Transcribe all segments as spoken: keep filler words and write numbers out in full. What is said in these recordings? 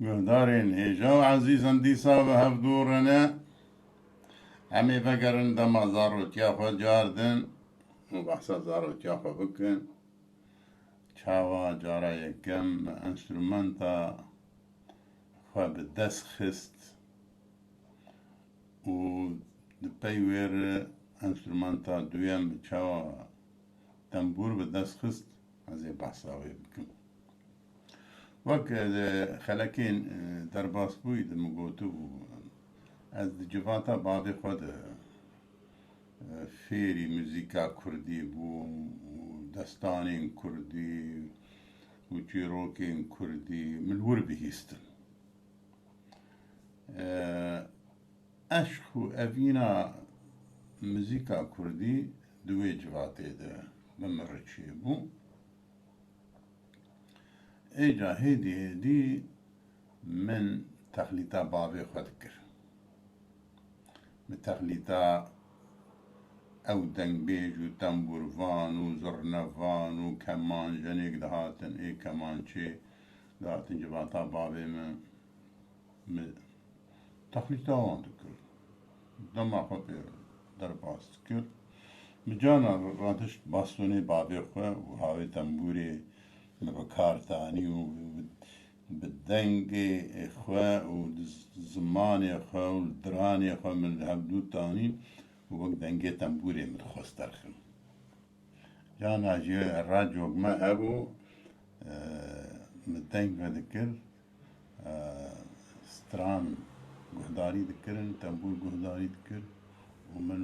Guhdarên hêja û ezîz, em dîsa bi hev dû re ne. Em ê vegerin dema zarotiya xwe cardin û behsa zarotiya xwe bikin. Çawa cara yekem me enstrumenta xwe bi dest xist û di pey wê re enstrumenta duyem çawa tembûr bi dest xist, ez ê behsa wê bikim. Wek, e, xelekên, e, derbasbûyî de min gotibû, ez di civata bavê xwe de, e, fêrî muzîka kurdî bûm û destanên kurdî û çîrokên kurdî min li wir bihîstin. E, eşq û evîna muzîka kurdî di wê civatê de bi min re çêbû. Êca hêdî hêdî min texlîta bavê xwe dikir. Min texlîta ew dengbêj û tembûrvan û zurnevan û kemanjenêk dihatin, ê kemançê dihatin civata bavê min. Min texlîta wan dikir. Dema xwe pê derbas dikir. Min carna radişt bastonê bavê xwe û havê tembûrê min bi kar tanî û bi dengê xwe û di zimanê xwe û li diranê xwe min li hevdû tanî û wek dengê tembûrê min dixwest derxin. Carna jî radyo me hebû, e, min deng vedikir, e, stran guhdarî dikirin, tembûr guhdarî dikir û min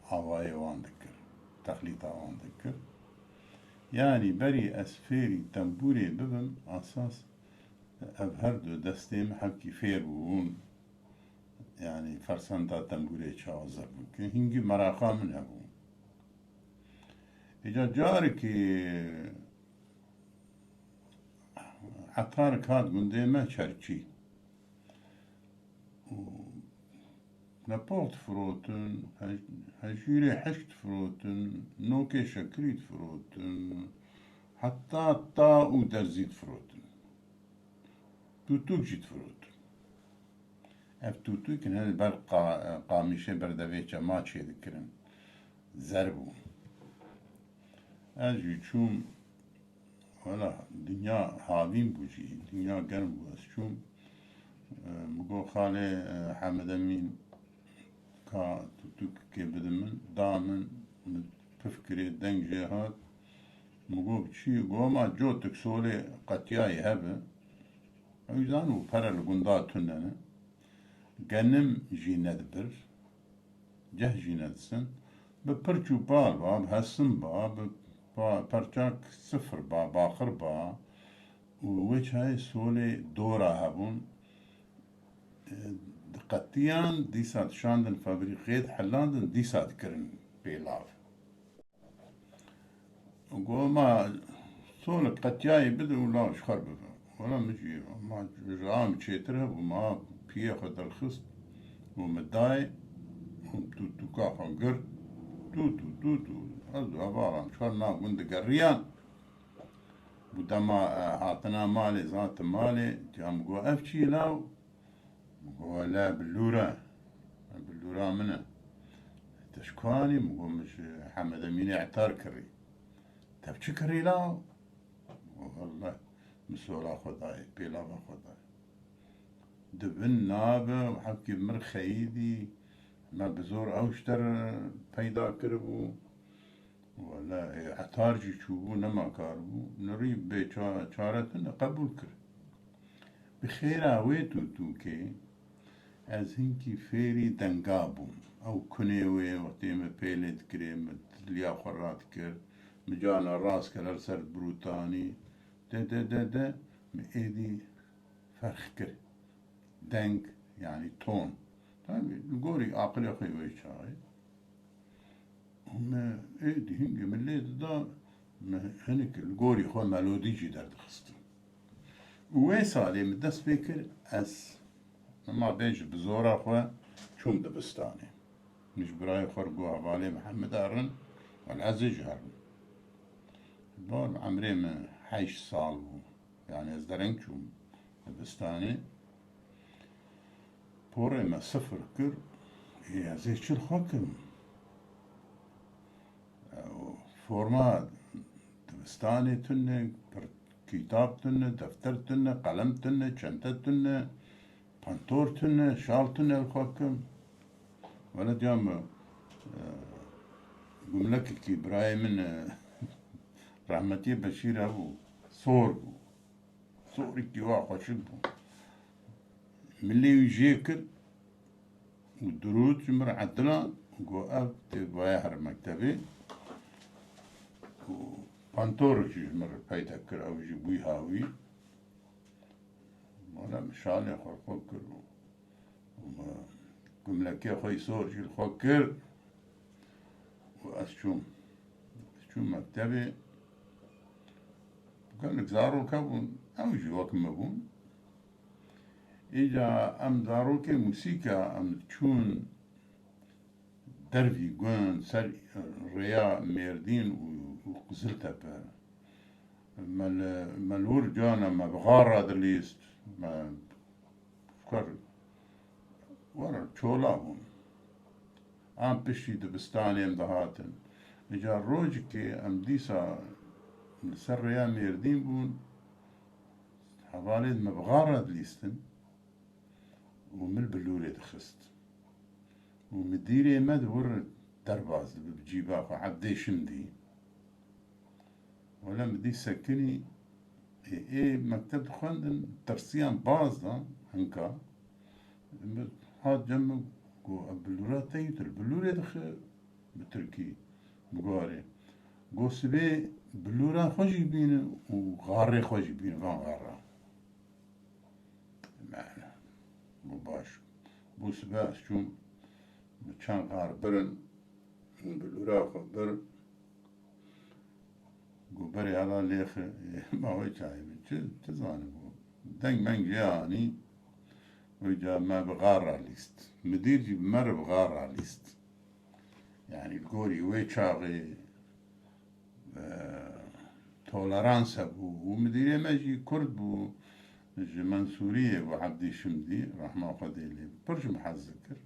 avayê wan dikir, texlîta wan dikir. Yanî berî ez fêrî tembûrê bibim, asas ev her du destê min hevkî fêr bûbûn. Yanî fersenda tembûrê çawa zeb bikin. Hingî meraqa min hebû. Îca carekî etarik hat gundê me Çerçî. Û nepox difirotin, hej-, hejûrê hişk difirotin, nokê şekirî difirotin, heta ta û derzî difirotin. Tûtûk jî difirotin. Ev tûtûk in, hin ber qa-, qamîşê berdevê çema çêdikirin. Zer bû. Ez jî çûm, wela dinya havîn bû jî, dinya germ bû. Ez çûm, e, min got, "Xalê, e, Hemed Emîn, ka tûtûkekê bide min." Da min, min pif kirê, deng jê hat. Min got, "Bi çi?" Got, "Ma cotik solê qetiyayî hebe." Ew zan û pere li gunda tune ne. Genim jî nedibir, ceh jî nedisin. Bi pirç û pal ba, bi hesin ba, bi pa-, perçak sifir ba, baxir ba û wê çayê solê dora hebûn. E, diqetiyan, dîsa dişandin fabrîqê, dihelandin, dîsa dikirin pêlav. Got, "Ma solik qetiyayê bide û law ji xwe bibe." Wela min jî, ma ji a min çêtir hebû, ma piyê xwe derxist û min dayê û tûtûka xwe girt. Tû, tû, tû, tû. Ez û hevalan ji xwe nav gund digeriyan. Bû dema, e, hatina malê, ez hatim malê, ca min got, "Ev çi ye law?" Min got, "Wele billûr e. Billûra min e." "Te ji ku anî?" Min got, "Min ji Hemed Emînê etar kirî." "Te bi çi kirî law?" Min got, "Wele min sola xwe dayê, pêlava xwe dayê." Di bin nabe û hevkî mir xeyîdî, me bi zor ew ji te re peyda kiribû. Wele, ê, etar jî çûbû, nema kar bû. Nirî bê ça-, çare tune qebûl kir. Bi xêra wê tûtûkê ez hinkî fêrî denga bûm. Ew kunê wê wextê min pêlê dikirê, min tiliya xwe radikir, min carna rast kir her ser brûtanî. De, de, de, de, min êdî ferq kir. Deng, yanî ton. Tabî, li gorî aqilê xwe wê çaxê. Me êdî hingê min lê dida, me hinek li gorî xwe melodî jî derdixistin. Û wê salê min dest pê kir, ez, ma bêje bi zora xwe çûm dibistanê. Min ji birayê xwe re got, "Hevalê Mihemed herin, wele ez ê jî herim." Bar min emrê min heşt sal bû. Yanî ez dereng çûm dibistanê. Porê me sifir kir, ê, ez ê çi li xwe kim? Ew forma dibistanê tune, pir kîtab tune, defter tune, qelem tune, çente tune, pantor tune, şal tune li xwe kim. Wele diya min, e, gumlekekî birayê min, e, rehmetiyê Beşîr hebû, sor bû. Sorikî wa xweşik bû. Min lê wî jê kir û dirût ji min re edilan û got, ev tê baye here mektebê. Û pantor jî ji min re peyda kir, ew jî bûy hawî. Wala min şalê xwe li xwe kir û, û min gumlekê xwe yî sor jî li xwe kir û ez çûm. Ez çûm mektebê. Gelek zarok hebûn, ew jî wek min bûn. Îca em zarokê mûsîka em çûn dervî gund ser rêya Mêrdîn û, û Qiziltepe. Me li, me li wir cana me bi xara dilîst. Me kar were çola bûn. Em piştî dibistanê em dihatin. Îca rojikê em dîsa li ser rêya Mêrdîn bûn. Hevalên me bi xara dilîstin û min bilûrê dixist. Û midîrê me di wir derbas dibe bi cîba xwe, Ebdê Şimdî. Wele min dî sekinî, ê, ê mekteb dixwendin, tirsiyan baz da hinka. Min hat cem min got, ev bilûra te yî, tu li bilûrê dixe bi tirkî, bi guharê. Got, sibê bilûra xwe jî bînin û xarê xwe jî bînin van xara. Me, bû baş. Bû sibe ez çûm, min çend xar birin, min bilûra xwe bir. Got, berê hela lêxe, ma wê çayê min. Çi, çi zanim bû? Deng meng jê anî, wê ca me bi xar re lîst. Midîr jî bi me re bi xar re lîst. Yanî li gorî wê çaxê, e, tolerans hebû û midîrê me jî Kurd bû, ji Mensûriyê bû, Ebdî Şimdî, rehma Xwedê lê, pir ji min hez dikir.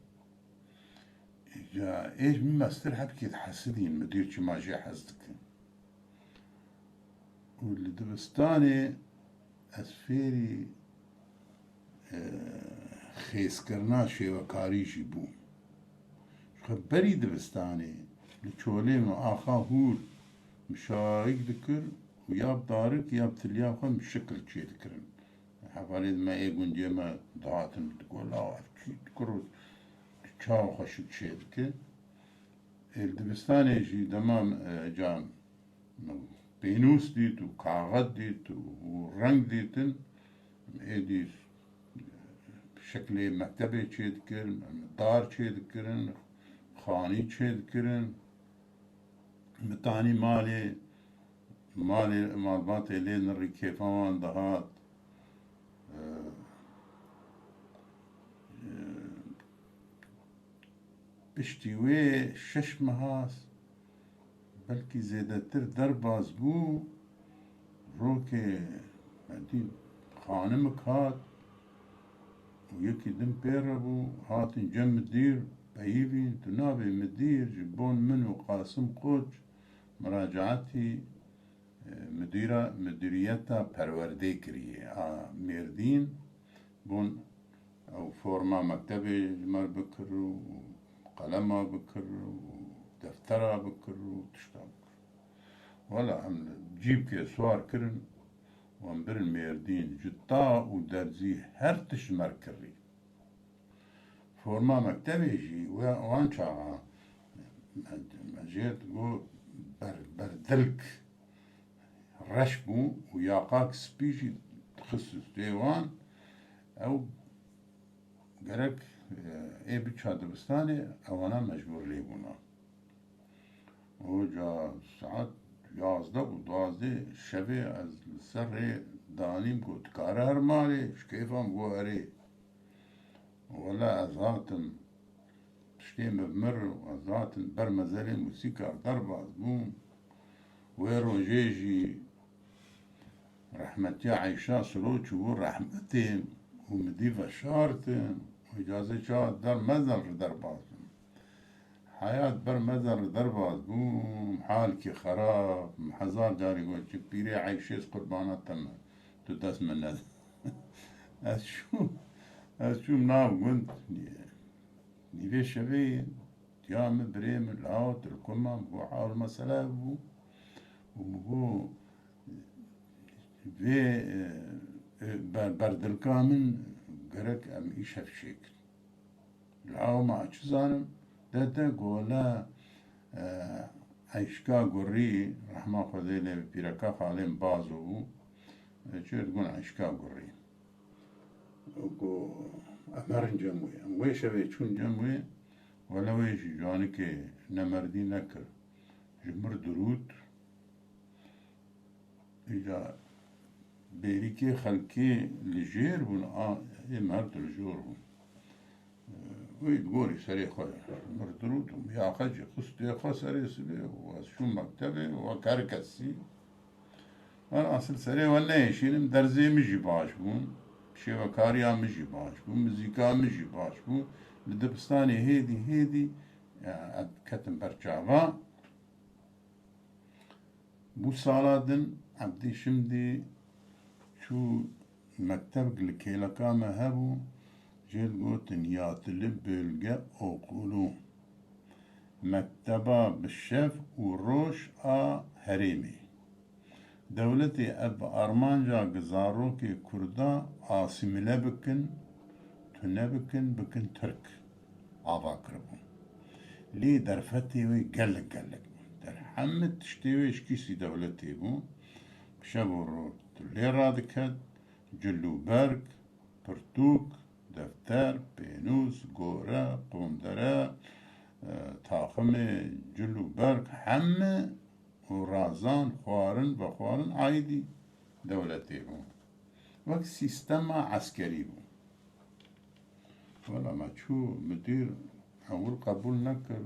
Îca ê ji min mestir hebkê dihesidîn, midîr çima jê hez dike. Û li dibistanê ez fêrî, e, xêzkirina şêwekarî jî bûm. Ji xwe berî dibistanê li çolê min axa hûr min şayik dikir û ya bi darik ya bi tiliya xwe min şikil çêdikirin. Hevalên me ê gundiyê me dihatin digot, law ev çi dikir û çawa xweşik çêdike. Ê, li dibistanê jî dema, e, ca pênûs dît û kaxet dît û, û reng dîtin, êdî şeklê mektebê çêdikir, dar çêdikirin, xanî çêdikirin. Min tanî malê, malê, malbatê lê nirî kêfa wan dihat. E, e, Piştî wê şeş meha, belkî zêdetir derbas bû, rokê me dît xanimik hat û yekî din pê re bû, hatin cem midîr, peyivîn, tu nabê midîr ji bon min û Qasim Koç miracaetî, e, midîra, midîriyeta perwerdê kiriye a Mêrdîn, bon ew forma mektebê ji me re bikir û qelema bikir û deftera bikir û tişta bikir. Wela em li cîbkê siwar kirin û em birin Mêrdîn. Cuta û derzî her tişt ji me re kirî. Forma mektebê jî we-, wan çaxa me, me jê digot ber-, berdilk reş bû û yaqak spî jî dixist û stê wan. Ew gerek, e, ê biça dibistanê, ewana mecbûr lê bûna. Û ca saet yazdeh û duwazdeh şevê ez li ser rê danîm ku dikare her malê, ji kêfa min got erê. Wela ez hatim, tiştê min bi mir, ez hatim ber mezelê mûsîka derbas bûm. Wê rojê jî rehmetiya Eyşa Silo çûbû rehmetê û min dî veşartin û Îcazê çawa der mezin li derbas bûm. Heyat ber mezin li derbas bûm, halkî xerab, min hezar carî got, çi pîrê Eyşê ez qurbana te me, tu dest min nede. Ez çûm, ez çûm nav gund, nîvê şevê, diya min, birê min, law, tu li ku ma, min got, hal mesele bû. Û min got, vê, e, e, ber-, berdilka min gerek em îşev çêkin. Law ma çi zanim, de, de, gole, e, Eyşka Gurî, rehma Xwedê lê be, pîreka xalê min Bazo bû, e, çi digon Eyşka Gurî. Û got, em herin cem wê. Em wê şevê çûn cem wê, wele wê jî canikê nemerdî nekir. Ji mir dirût, Îca bêrîkê xelkê li jêr bûn, a, ê me her du li jor bûn. Wî di gorî serê xwe, mir dirût û miyaxe jî xistê xwe serê sibê û ez çûm mektebê û wek her kesî. Welhasil serê we neyêşînim, derzê min jî baş bûn, şêwekariya min jî baş bû, muzîka min jî baş bû. Li dibistanê hêdî hêdî, ya, ez ketim ber çava. Bû sala din, Ebdî şimdî çû mektebek li kêleka me hebû, jê digotin Yatılı Bölge Okulu, mekteba bi şev û roj a herêmê. Dewletê ev bi armanca ku zarokê Kurda asîmîle bikin, tune bikin, bikin Tirk, ava kiribû. Lê derfetê wê gelek gelek bû. Der hemî tiştê wê şikîstî dewletê bû. Bi şev û roj tu lê radiket, cil û berg, pirtûk, defter, pênûs, gore, qondere, e, taximê cil û berg, hemî û razan, xwarin, vexwarin aîdî dewletê bû. Wek sîstema eskerî bû. Wela me çû, midîr ewil qebûl nekir,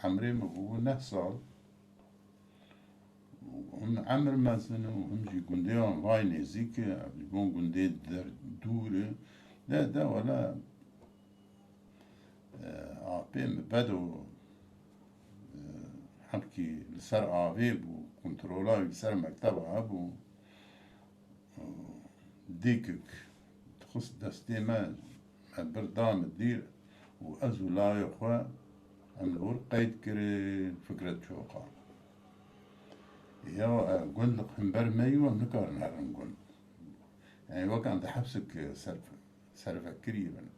emrê min bûbû neh sal. Him emir mezin û him jî gundê wan vay nêzîk e, ji bo gundê der dûr e. De, de wela E, apê min bedo, e, hemkî li ser avê bû, kontrola wî li ser mekteba hebû. E, dîkik dixist destê me, me bir da midîr û ez û lawê xwe em li wir qeyd kirin Fikret Çoka. Ya, e, gund li hember me yû, em nikarin herin gund. Yani wek em di hepsik, e, ser servekirî bin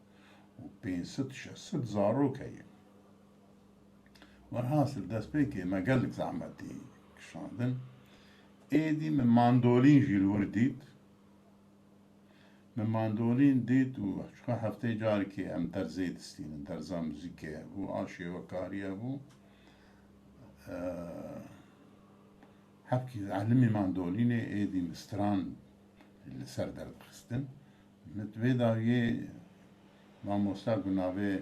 û pênc sed şeş sed zarok heye. Werhasil destpêkê me gelek zehmetî kişandin. Êdî min mandolîn jî li wir dît. Min mandolîn dît û çiqa hefteyê carekê em derzê distînin, derza muzîkê hebû, a şêwekariye bû. Eee, Hevkî elimî mandolînê êdî min stran li ser derdixistin. Min di vê dawiyê mamosta ku navê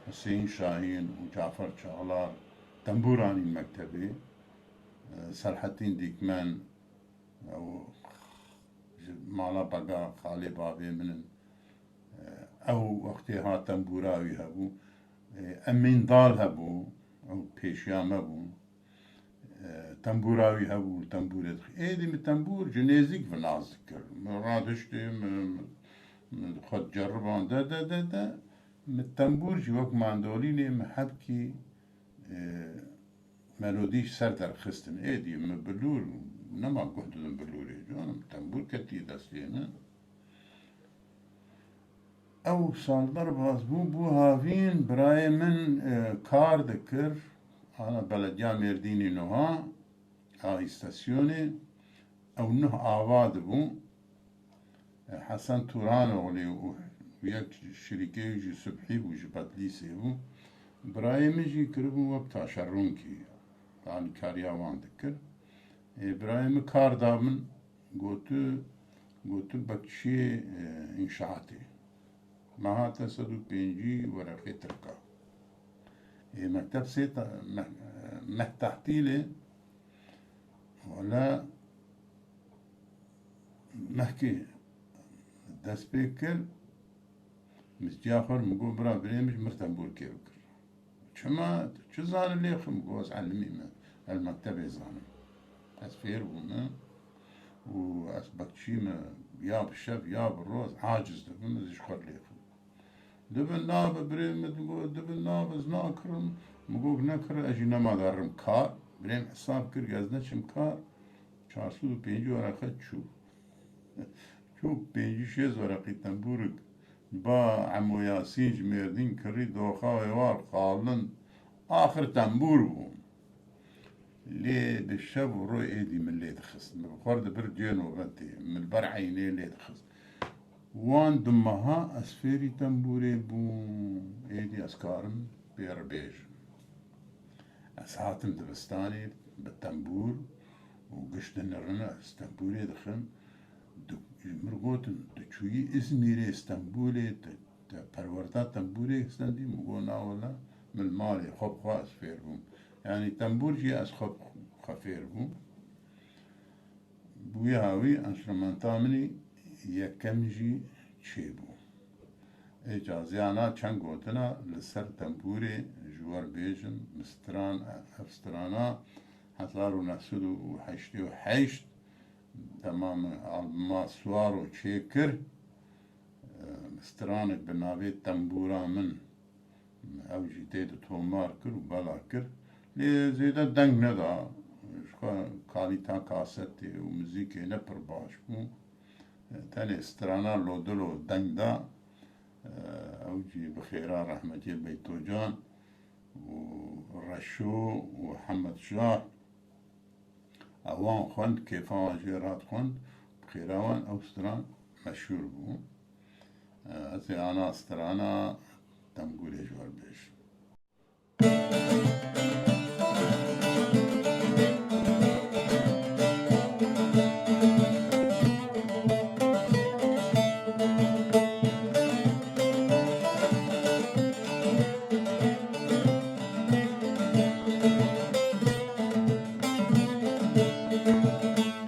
Huseyîn Şahîn û Cafer Çağlar tembûr anîn mektebê. Selhetîn Dîkmen, ew ji mala bega xalê bavê min in. Ew wextê hat tembûra wî hebû. Emîn Dal hebû, ew pêşiya me bû. E, tembûra wî hebû, tembûrê dixî. Êdî min tembûr ji nêzîk vin nas dikir. Min radiştê, min, min, min xwe diceriban de, de, de, de. Min tembûr jî wek mandolînê min hebkî, e, melodî ji ser derxistin. Êdî min bilûr, nema guh didin bilûrê. Canim tembûr ketî destê min. Ew sal derbas bû, bû havîn, birayê min, e, kar dikir, ana belediya Mêrdînî nuha, a îstasyonê, ew nuh ava dibû. E, Hesen Turanoğlu û yek şirîkê wî jî Subhî bû, ji Bedlîsê bû. Birayê min jî kiribû wek taşeronkî, alîkariya wan dikir. E, birayê min kar da min, gotu, gotu bekçiyê, e, înşaatê. Me hate sed û pêncî wereqê tirka. Ê, mekteb sê ta-, meh, meh tehtîlê, wele mehkê dest pê kir, Min ciya xwe min got, bira birê min ji mir tembûrkê bikir. Çima? Tu çi zanî lêxim? Got, ez elimî me. Ez mektebê zanim. Ez fêr bûme û ez bekçî me, ya bi şev ya bi roj aciz dibim, ez ji xwe lêxim. Dibin nabe birê min, digot, dibin nabe ez nakirim. Min got, nekire, ez jî nema derim kar. Birê min hesab kir, ez neçim kar. Çar sed û pêncî wereqe çû. Çû pêncî şêst wereqî tembûrik. Ba Emo Yasîn ji Mêrdîn kirî doxa wê war qalin. Axir tembûr bû. Lê bi şev û roj êdî min lê dixist. Min bi xwe dibir cihê nobetê. Min li ber eynê lê dixist. Wan du meha ez fêrî tembûrê bûm. Êdî ez karim pê re bêjim. Ez hatim dibistanê bi tembûr û giş dinirine, ez tembûrê dixim. Du-, ji mir gotin, tu çûyî Îzmîrê, Stenbûlê, tu, tu perwerda tembûrê stendî? Min got, na wele, min li malê xwe bi xwe ez fêr bûm. Yanî tembûr jî ez xwe bi xwe fêr bûm. Bi wî hawî enstrumenta min î yekem jî çêbû. Ê caziyana çend gotina li ser tembûrê ji we re bêjim, min stran, ev strana hezar û neh sed û heştê û heşt dema min albuma Suaro çêkir, stranek bi navê Tembûra Min. Ew jî tê de tomar kir û bela kir. Lê zêde deng neda. Ji xwe kalîta kasetê û muzîkê ne pir baş bû. Tenê strana Lodilo deng da. Ew jî bi xêra rehmetiyê Beytocan û Reşo û Hemed Şah. Ewan xwend, kêfa wan jê re hat xwend, bi xêra wan ew stran meşhûr bû. Ez ê ana strana Tembûrê ji we re bêjim.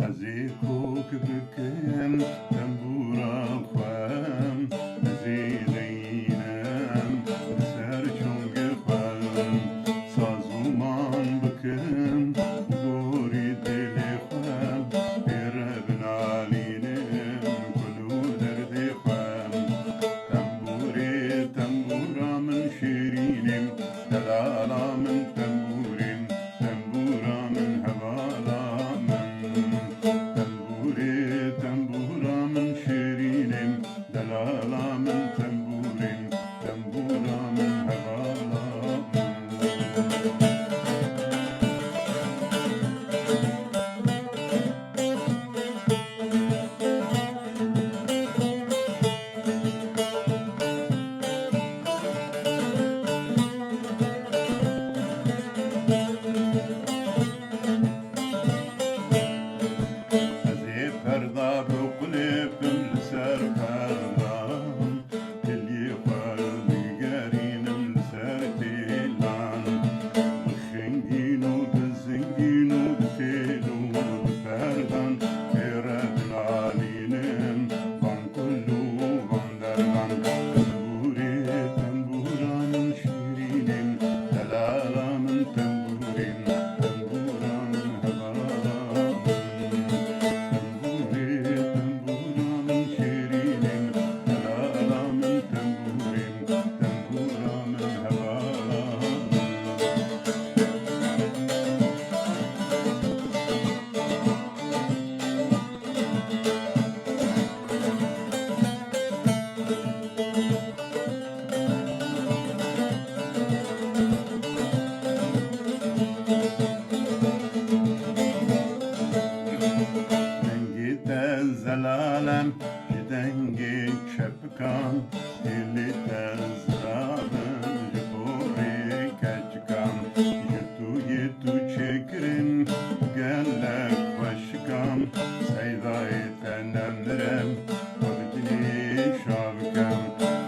Ez ê kok bikim tembûra xwe, ez ê deynim li ser çongê xwe, sazûman bikim gorî dilê xwe, pê re binalînim kul û derdê xwe. Tembûrê, tembûra min şêrînê, delala min tembûrê, tembûra min hevala min. Tembûrê, tembûra min şêrînê, delala min tembûrê, tembûra min hevala min. Ez ê perda biqulêbim li ser perda, dilê xwe digerînim li ser têlan. Bi xingîn û bi zingîn û bi têl û bi perdan, pê re dinalînim van kul û van derdan. Tembûrê, tembûra min şîrînê, delala min tembûrê, tembûra min hevala min. Tembûrê, tembûra min şêrînê, delala min tembûrê, tembûra min hevala min. Dengê te zelal e ji dengê çepikan, hêlê te zelal e ji porê keçikan. Ji tu yê tu çêkirin gelek xweşikan, seydayê te nemire, xwe bi dilê şa bikem.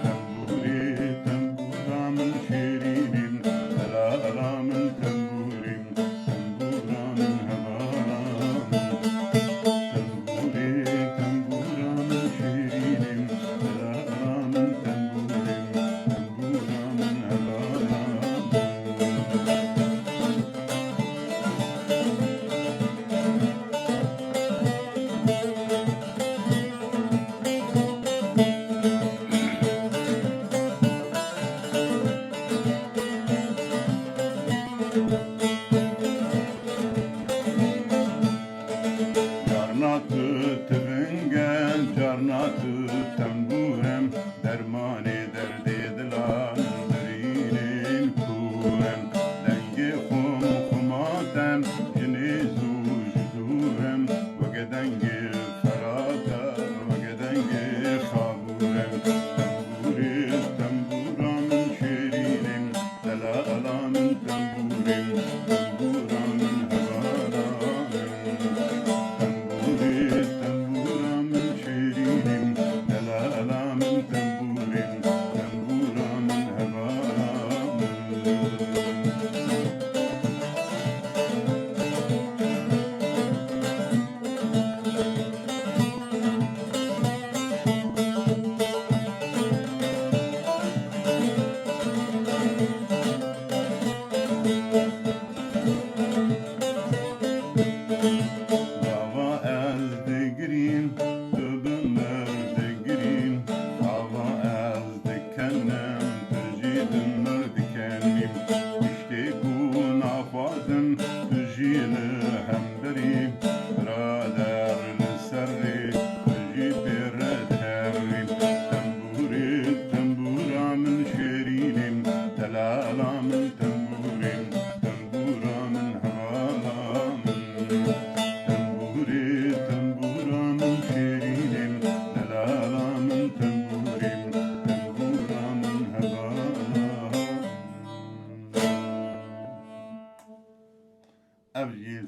Tembûrê, tembûra min şêrînê, delala min tembûrê, tembûra min hevala min. Tembûrê, tembûra min şêrînê, delala min tembûrê,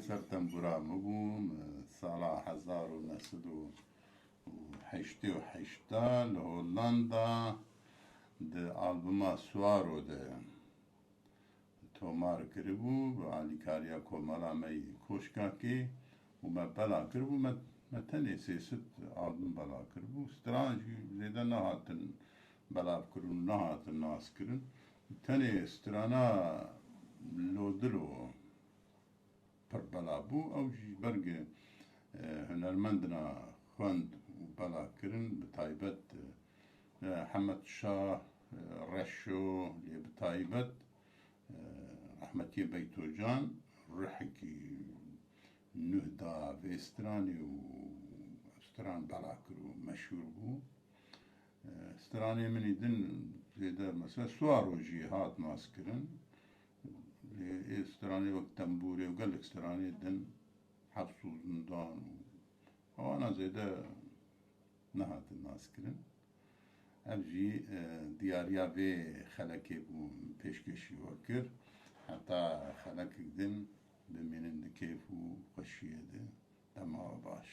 Ser tembûra min bû, min sala hezar û neh sed û heştê û heşt de li Hollanda di albuma Suaro de tomar kiribû, bi alîkariya komela me yê Koşkakê û me bela kiribû, me, me tenê sê sed album bela kiribû. Stran jî zêde nehatin belavkirin û nehatin naskirin. Tenê strana Lodilo pir bela bû. Ew jî berge, e, hunermendina xwend û bela kirin, bi taybet, e, Hemed Şah, e, Reşo, lê bi taybet, e, rehmetiyê Beytocan ruhekî nuh da vê stranê û stran bela kir û meşhûr bû. E, stranê min î din zêde, mesela, Suaro jî hat naskirin. Lê ê stranê wek tembûrê û gelek stranê din, heps û zindan û ewana zêde nehatin naskirin. Ev jî, e, diyariya vê xelekê bû, pêşkêşî we kir. Heta xelekek din bimînin di kêf û xweşiyê de. Dema we baş.